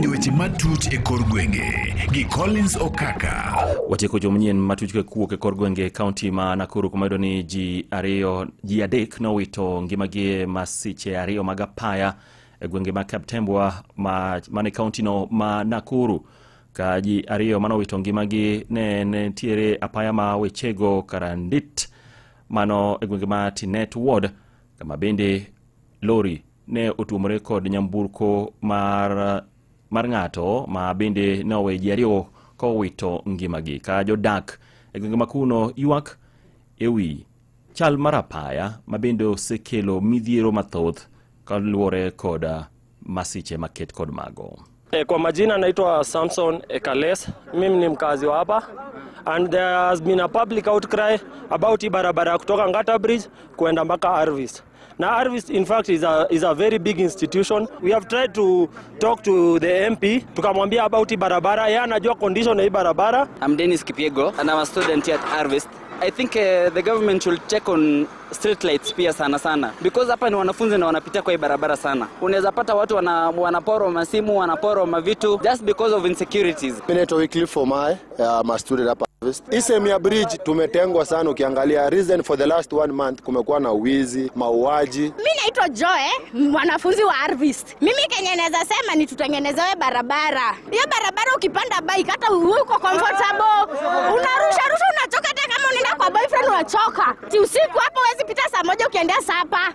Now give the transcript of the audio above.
Weche matuch e kor gwenge gi Collins Okaka. Watieko joma nyien matuch kuwuok e kor gwenge kaunti ma Nakuru, kuma yudo ni ji ariyo, ji adek nowito ngimagi e masiche ariyo mag apaya e gwenge ma Kaptembwa ma mane kaunti no ma Nakuru, ka ji ariyo manowito ngimagi ne nitiere apaya ma Wechego Karandit mano e gwenge ma Tinet Ward, kama bende lori ne otuomore kod nyamburko mar ng'ato ma bende ne owe ji ariyo kowito ngimagi, ka jodak e gwenge ma kuno ywak ewi chal mar apaya ma bende osekelo midhiero mathoth kaluwore kod masiche maket kod mago. Kwa majina naitwa Samson Ekales, mimi ni mkazi wa hapa and there has been a public outcry about hii barabara kutoka Ngata Bridge kuenda mpaka Arvist. Na Arvist in fact is a very big institution. We have tried to talk to the MP, tukamwambia about hii barabara, yeye anajua condition ya hii barabara. I'm Dennis Kipiego and I'm a student here at Arvist. I think the government should check on street lights pia sana sana, because hapa ni wanafunzi na wanapitia kwa hii barabara sana. Unaweza pata watu wanaporwa masimu, wanaporwa mavitu just because of insecurities. Mimi naitwa Wycliffe Omae, I'm a student hapa Harvest. Hii sehemu ya bridge tumetengwa sana, ukiangalia reason for the last one month kumekuwa na wizi, mauaji. Mi naitwa Joe, mwanafunzi wa Arvist. Mimi kenye naweza sema ni tutengenezewe barabara. Hiyo barabara ukipanda bike hata uko comfortable, unarusha rusha, unachoka, hata kama unaenda kwa boyfriend unachoka. Ti usiku hapo huwezi pita saa 1 ukiendea supper.